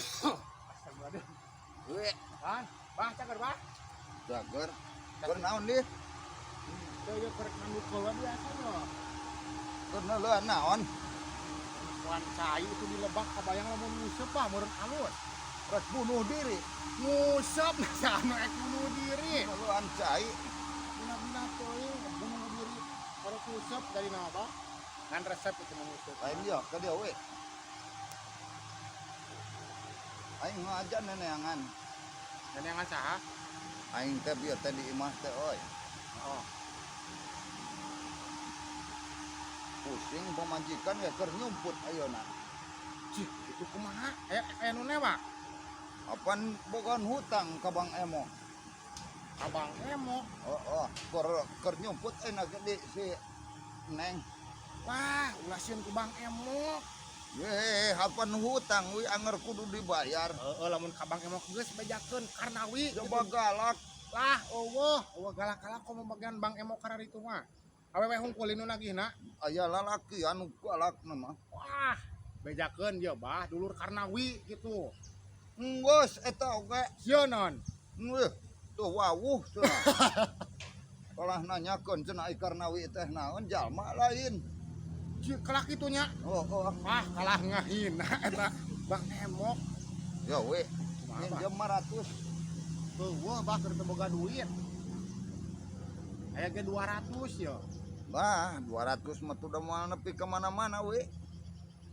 Astagfirullahaladzim. We, Kan, bah cager bah. Cager. Keur naon dih? Teu ieu keur ngandukeul we biasa yo. Keur neuleuan naon? Wan cai itu di lebak kabayang lamun nguseup bah meureun alus. Rek bunuh diri. Nguseup nah anu ek bunuh diri. Neuleuan cai. Bina-bina teuing bunuh diri. Kalau nguseup dari nama bah? Ngan resep itu mah nguseup. Lain dia ka dia we. Aing ngajan neneangan. Neneangan saha? Aing teh bieu teh di imah teh euy. Oh. Pusing pamajikan ya keur nyumput ayeuna. Cih, itu kumaha? Aya aya nu newa? Apan bogaan hutang ka Bang Emo. Ka Bang Emo. Oh, keur nyumput ayeuna ge di si Neng. Wah, ulah sieun ku Bang Emo. Ye, apan hutang wi anger kudu dibayar. Heeh, lamun ka Bang Emo geus bejakeun karnawi. Coba galak. Lah, eueuh, eueuh galak-galak komo bagian Bang Emo kararitu mah. Awewe hungkul nu nagihna. Aya lalaki anu galak mah. Wah, bejakeun ye bah dulur karnawi gitu. Enggeus eta oge. Sieun non. Weuh, tuh wawuh cenah. Kalah nanyakeun cenah ai karnawi teh naon jalma lain. Cih, kalah kitu nya. Oh, oh. Wah, kalah ngahina eta Bang Emok. Ya we, Kumaha, Bah? minjem 500. Eueuh, bah keur teu boga duit. Aya ge 200 yo. Bah, 200 mah tuh moal nepi ka mana-mana we.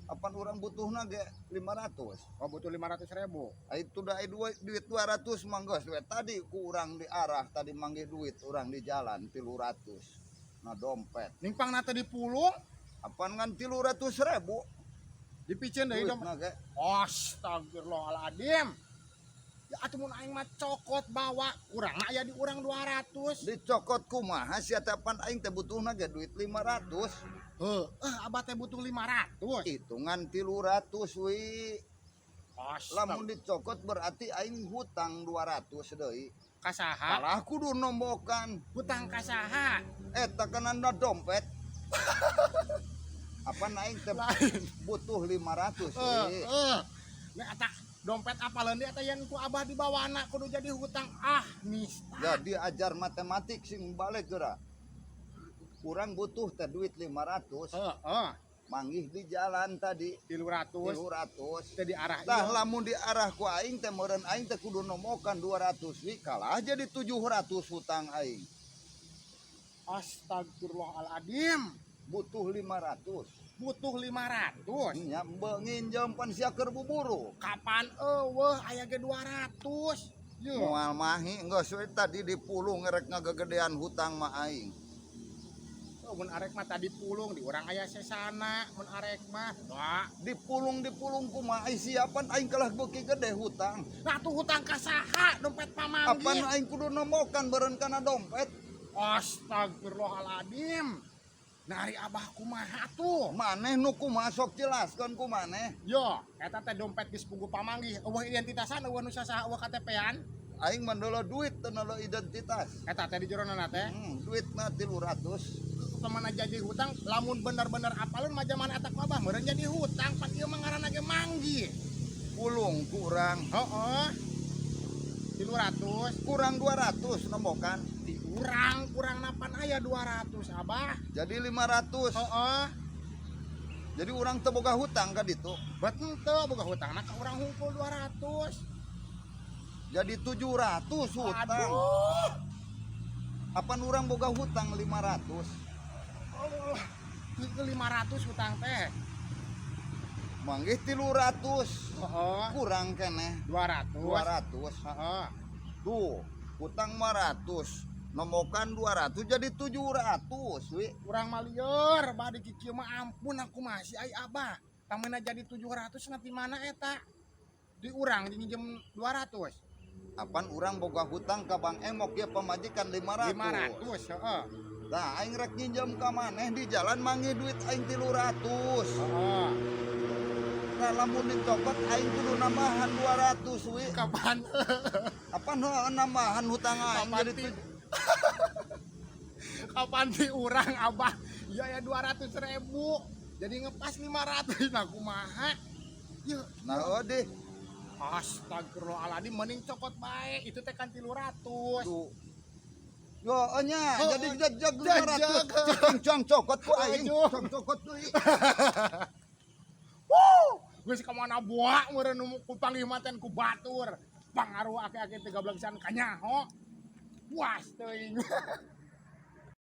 Apan urang butuhna ge 500. Oh, butuh 500 ribu. Ai itu da duit 200 mah geus we. Tadi ku urang diarah tadi manggih duit urang di jalan 300. Nah dompet. Ningpang teh dipulung, Apan ngan 300.000 dipiceun deui dompet. duitna ge. Astagfirullahaladzim. Ya atuh mun aing mah cokot bawa, urang mah aya di urang 200. Dicokot kumaha sia teh apan aing teh butuhna ge duit 500. Heuh, abah teh butuh 500. Hitungan 300 wi. Astag. Lamun dicokot berarti aing hutang 200 deui. Ka saha? Kalah kudu nombokan. Hutang ka saha? Eta kana dompet. Apa aing teh Lain. butuh 500 wi. Heeh. Nek eta dompet apaleun deui eta yen ku abah dibawana kudu jadi hutang. Ah, nista. Jadi ajar matematik sing balik geura. Kurang butuh teh duit 500. Heeh, Manggih di jalan tadi 300 300. teh diarah Tah ieu. lamun diarah ku aing teh meureun aing teh kudu nomokan 200 wi kalah jadi 700 hutang aing. Astagfirullahaladzim. Butuh 500. Butuh 500. Nya nginjem pan sia keur buburu. Kapan eueuh aya ge 200. Yeuh. Moal mahi geus we tadi dipulung ngerek ngagegedean hutang mah aing. Oh, mun arek mah tadi pulung di urang aya sesana mun arek mah. Wah, Dipulung-dipulung kumaha ai siapan aing kalah beuki gede hutang. nah tuh hutang ka saha dompet Apan pamanggih. aing kudu nomokan beureun kana dompet. Astagfirullahaladzim. Nari abah kumaha tuh? Maneh nu kumaha sok jelaskeun ku maneh. Yo, eta teh dompet geus puguh pamanggih, eueuh identitasan, eueuh nu sasaha, eueuh KTP-an. Aing mah ndeuleu duit teu ndeuleu identitas. Eta teh di jerona teh. Duitna 300. Kemana jadi hutang, lamun bener-bener apaleun mah jaman eta ku abah meureun jadi hutang, pan ieu mah ngaranna ge manggih. Pulung kurang. Heeh. 300 Kurang 200 nombokan. di urang kurang napan aya 200 abah. Jadi 500. Heeh. Jadi urang teu boga hutang ka ditu. Bet henteu boga hutangna ka urang hungkul 200. Jadi 700 hutang. Aduh. Apan urang boga hutang 500. Oh, ke 500 hutang teh. Manggih 300. Heeh. Kurang keneh 200. 200. Heeh. Tuh, hutang 500. Nombokan 200 jadi 700 wi. Urang mah lieur, bade kikieu mah ampun aku masih ai abah. Tamena jadi 700 nanti mana eta? Di urang minjem 200. Apan urang boga hutang ka Bang Emok ya pamajikan 500. 500, heeh. Nah, aing rek nginjem ka maneh di jalan manggih duit aing 300. Heeh. Nah, lamun dicokot aing kudu nambahan 200 wi. Kapan? Apan heuh nambahan hutang aing Kapan jadi ti? Kapan di urang abah? Ya ya 200 ribu. Jadi ngepas 500, nah kumaha? Yeuh. Nah, oh deh. Astagfirullahaladzim, mending cokot bae, itu teh kan 300. Duh. Yo, nya, Oh, jadi jejeg 500. jejeg. Cing cong cokot ku aing. Aduh. Cong cokot deui. Wuh, geus ka mana buak meureun nu ku panggih maten ku batur. Pangaruh aki-aki teh gablek pisan kanyaho. Puas teuing.